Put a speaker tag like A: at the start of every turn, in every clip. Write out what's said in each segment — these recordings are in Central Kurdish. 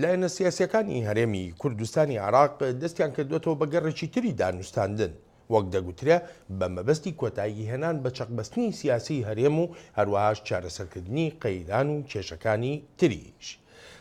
A: لایەنە سیاسییەکانی هەرێمی کوردستانی عێراق دەستیان کردووەتەوە بە گەڕێکی تری دانوستاندن، وەک دەگوترێ بە مەبەستی کۆتاییهێنان بە چەقبەستنی سیاسیی هەرێم و هەروەهاش چارەسەرکردنی قەیران و کێشەکانی تریش.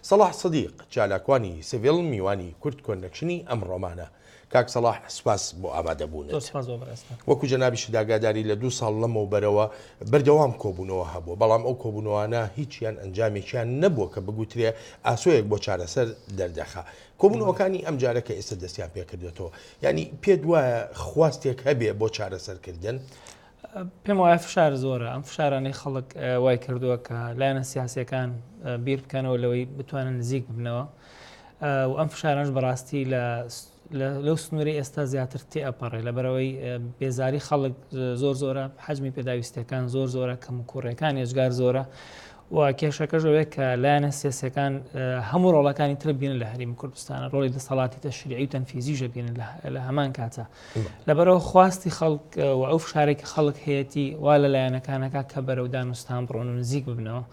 A: سەڵاح سدیق، چالاکوانی سڤیل میوانی کورد کۆنەکشنی ئەمڕۆمانە. کاک سەڵاح سپاس بۆ ئامادەبوونت.
B: زۆر سپاس بۆ بەڕێزتان.
A: وەکو جەنابیشت ئاگاداری لە دوو ساڵ لەمەوبەرەوە بەردەوام کۆبوونەوە هەبووە، بەڵام ئەو کۆبوونەوانە هیچیان ئەنجامێکیان نەبووە کە بگوترێ ئاسۆیەک بۆ چارەسەر دەردەخا. کۆبوونەوەکانی ئەمجارە کە ئێستا دەستیان پێکردوێتەوە، یانی پێت وایە خواستێک هەبێ بۆ چارەسەرکردن؟
B: پێم وایە فشار زۆرە، ئەم فشارانەی خەڵک وای کردووە کە لایەنە سیاسیەکان بیر بکەنەوە لەوەی بتوانن نزیک ببنەوە و ئەم فشارانش بەڕاستی لە لەو سنووری ئێستا زیاتر تێ ئەپەڕێ لەبەرەوەی بێزاری خەڵک زۆر زۆرە حەجمی پێداویستەکان زۆر زۆرە کەم و کوڕەکان ئێجگار زۆرە و کێشەکەش ئەوەیە کە لایەنە سیاسیەکان هەموو ڕۆڵەکانی تر بینن لە هەرێمی کوردستانە ڕۆڵی دەسەڵاتی تەشریعی و تەنفیزیش بینن لە هەمان کاتە لەبەرەوە خواستی خەڵک و ئەو فشارێکی خەڵک هەیەی وا لە لایەنەکانەکە کە بەرەو دانوستان بڕۆن و نزیک ببنەوە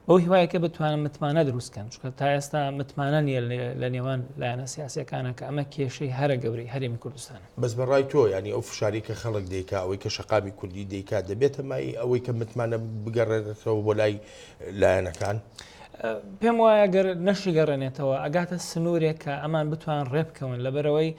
B: بەو هیوایەکە بتوانن متمانە دروستکەن چونکە تا ئێستا متمانە نییە لە نێوان لایەنە سیاسەکانە کە ئەمە کێشەی هەرە گەورەی هەرێمی کوردستانە.
A: بەس بە ڕای تۆ یانی ئەو فشارەی کە خەڵک دەیکا، ئەوەی کە شەقامی کوردی دەیکا دەبێتە مایەی ئەوەی کە متمانە بگەڕێنێتەوە بۆ لای لایەنەکان؟
B: پێم وایە گەر نەشیگەڕێنێتەوە ئەگاتە سنوورێک کە ئەمان بتوان ڕێ بکەون لەبەرەوەی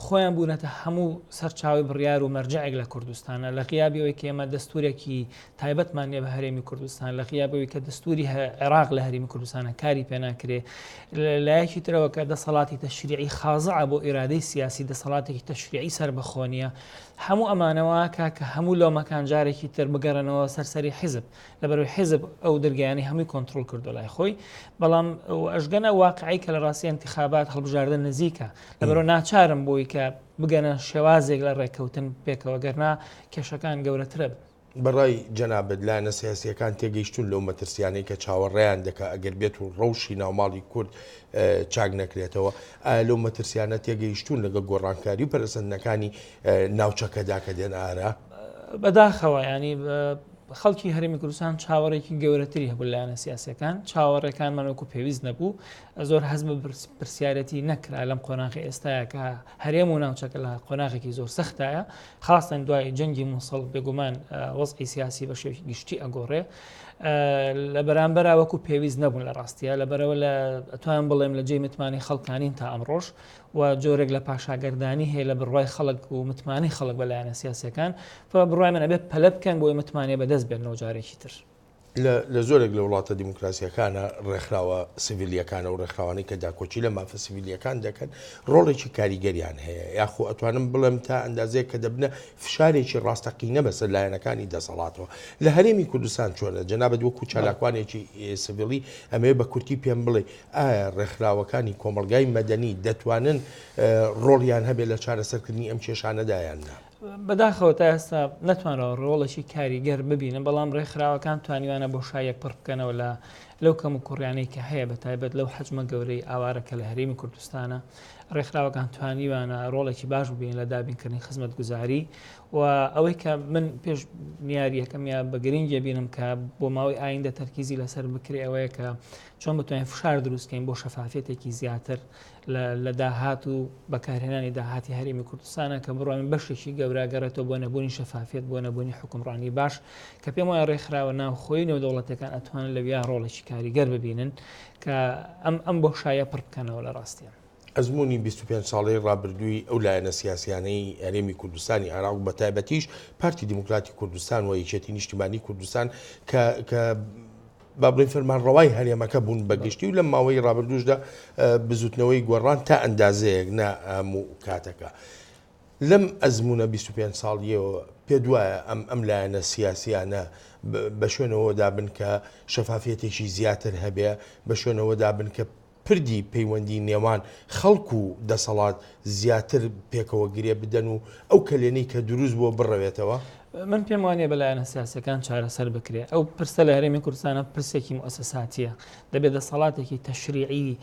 B: خۆیان بوونەتە هەموو سەرچاوی بڕیار و مەرجعێک لە کوردستانە لە غیابی ئەوەی کە ئێمە دەستورێکی تایبەتمان نیە بە هەرێمی کوردستان لە غیابەوەی کە دەستوری عێراق لە هەرێمی کوردستانە کاری پێناکرێ لایەکی ترەوە کە دەسەڵاتی تەشریعی خازعە بۆ ئیرادەی سیاسی دەسەڵاتێکی تەشریعی سەربەخۆ نیە هەموو ئەمانەوە کا کە هەموو لۆمەکان جارێکی تر بگەڕێنەوە سەر سەری حیزب لەبەرەوەی حیزب ئەو دەرگایانەی هەمووی کۆنترۆڵ کردو لای خۆی بەڵام ئەشگەنە واقعی کە لە ڕاستی انتخابات هەڵبژاردن نزیکە لەبەرەوە ناچارم بۆی کە بگەنە شێوازێک لە ڕێککەوتن پێکەوە گەرنا کێشەکان گەورەترە بن.
A: بەڕای جەنابت لایەنە سیاسییەکان تێگەیشتوون لەو مەترسیانەی کە چاوەڕێیان دەکا ئەگەر بێت و ڕەوشی ناوماڵی کورد چاک نەکرێتەوە، ئایا لەو مەترسیانە تێگەیشتوون لەگەڵ گۆڕانکاری و پەرەسەندنەکانی ناوچەکەدا کە دێنە ئارا؟
B: بەداخەوە یانی خەڵکی هەرێمی کوردستان چاوەڕێکی گەورەتری هەبوو لایەنە سیاسەکان چاوەڕێکانمان وەکو پێویست نەبوو زۆر هەست بە پرسیارەتی نەکرا لەم قۆناغی ئێستاە کە هەرێم و ناوچەکە لە قۆناغێکی زۆر سەختایە خاستەن دوای جەنگی موسڵ بێگومان وەزعی سیاسی بە شێوەیەکی گشتی ئەگۆڕێ لە بەرامبەرا وەکو پێویست نەبوون لە ڕاستیە لەبەرەوە لە ئەتوان بڵێم لە جێی متمانەی خەڵکانین تا ئەمڕۆژ و جۆرێک لە پاشاگەردانی هەیە لە بڕوای خەڵک و متمانەی خەڵک بە لایەنە سیاسەکان بڕوای من ئەبێت پەلە بکەن بۆی متمانەیە بەدەست بێنەوە جارێکی تر.
A: لە زۆرێک لە وڵاتە دیموکراسییەکانە ڕێکخراوە سڤیلییەکان و ڕێکخراوانەی کە داکۆکی لە مافە سڤیلییەکان دەکەن ڕۆڵێکی کاریگەریان هەیە یاخۆ ئەتوانم بڵێم تا ئەندازەیەک کە دەبنە فشارێکی ڕاستەقینە بەسەر لایەنەکانی دەسەڵاتەوە لە هەرێمی کوردستان چۆنە جەنابت وەکو چالاکوانێکی سڤیلی ئەمەوێ بە کورتی پێم بڵێ ئایا ڕێکخراوەکانی کۆمەڵگای مەدەنی دەتوانن ڕۆڵیان هەبێت لە چارەسەرکردنی ئەم کێشانەدا یان نا؟
B: بەداخەوە تا ئێستا نەتوانراوە ڕۆڵێکی کاریگەر ببینن، بەڵام ڕێکخراوەکان توانیویانە بۆشاییەک پڕ بکەنەوە لە لەو کەموکوڕیانەی کە هەیە بە تایبەت لەو حەجمە گەورەی ئاوارە کە لە هەرێمی کوردستانە ڕێکخراوەکان توانیویانە ڕۆڵێکی باش ببینن لە دابینکردنی خزمەتگوزاری و ئەوەی کە من پێش نیاریەکەم یا بە گرنگی بینم کە بۆ ماوەی ئایندە تەرکیزی لەسەر بکرێ ئەوەیە کە چۆن بتوانین فشار دروستکەین بۆ شەفافیەتێکی زیاتر لە داهات و بەکارهێنانی داهاتی هەرێمی کوردستانە کە بڕوای من بەشێکی گەورە گەڕێتەوە بۆ نەبوونی شەفافیەت بۆ نەبوونی حوکمڕانی باش کە پێم وایە ڕێکخراوە ناوخۆیی نێودەوڵەتیەکان ئەتوانن لەویا ڕۆڵێکی کاریگەر ببینن کە ئەم ئەم بۆشایە پڕ بکەنەوە لە ڕاستیان.
A: ئەزموونی 25 ساڵەی ڕابردووی ئەو لایەنە سیاسیانەی هەرێمی کوردستانی عێراق و بەتایبەتیش پارتی دیموکراتی کوردستان و یەکێتی نیشتیمانی کوردستان کە کە با بڵێین فەرمانڕەوای هەرێمەکە بوون بە گشتی و لەم ماوەی ڕابردووشدا بزوتنەوەی گۆڕان تا ئەندازەیەک نا هەموو کاتەکە. لەم ئەزمونە 25 ساڵیەوە پێت وایە ئەم ئەم لایەنە سیاسیانە بە شوێنەوەدا بن کە شەفافیەتێکی زیاتر هەبێ بە شوێنەوەدا بن کە پردی پەیوەندی نێوان خەڵک و دەسەڵات زیاتر پێکەوە گرێ بدەن و ئەو کەلێنەی کە دروست بووە بڕەوێتەوە؟
B: من پێم وانیە بە لایەنە سیاسیەکان چارەسەر بکرێ. ئەو پرسە لە هەرێمی کوردستانە پرسێکی موئەسەساتیە. دەبێ دەسەڵاتێکی تەشریعی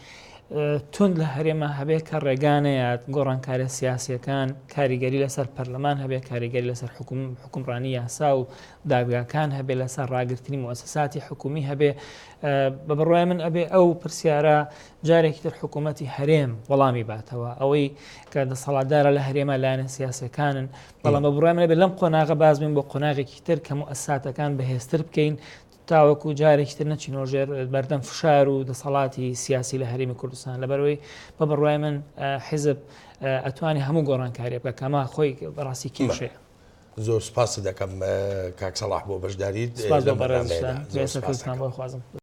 B: توند لە هەرێما هەبێ کە ڕێگا نەیات گۆڕانکاریە سیاسیەکان کاریگەری لەسەر پەرلەمان هەبێ کاریگەری لەسەر حکوم حکومڕانی یاسا و دادگاکان هەبێ لەسەر ڕاگرتنی موسساتی حکومی هەبێ بە بڕوای من ئەبێ ئەو پرسیارە جارێکی تر حکوومەتی هەرێم وەڵامی باتەوە ئەوەی کە دەسەڵاتدارە لە هەرێمە لایەنە سیاسەکانن بەڵام بە بڕای من ئەبێ لەم قۆناغە باز بین بۆ قۆناغێکی تر کە موسساتەکان بەهێزتر بکەین تاوەکو جارێکی تر نەچینەوە ژێر بەردەم فشار و دەسەڵاتی سیاسی لە هەرێمی کوردستان لەبەرەوەی بە بڕوای من حیزب ئەتوانی هەموو گۆڕانکاریە بکە کەما خۆی بەڕاستی کێشەیە.
A: زۆر سپاست دەکەم کاک سەڵاح بۆ بەشداریت
B: سپاس بۆ بەڕێزتان. زۆر سەرکەوتنتان بۆ خوازم.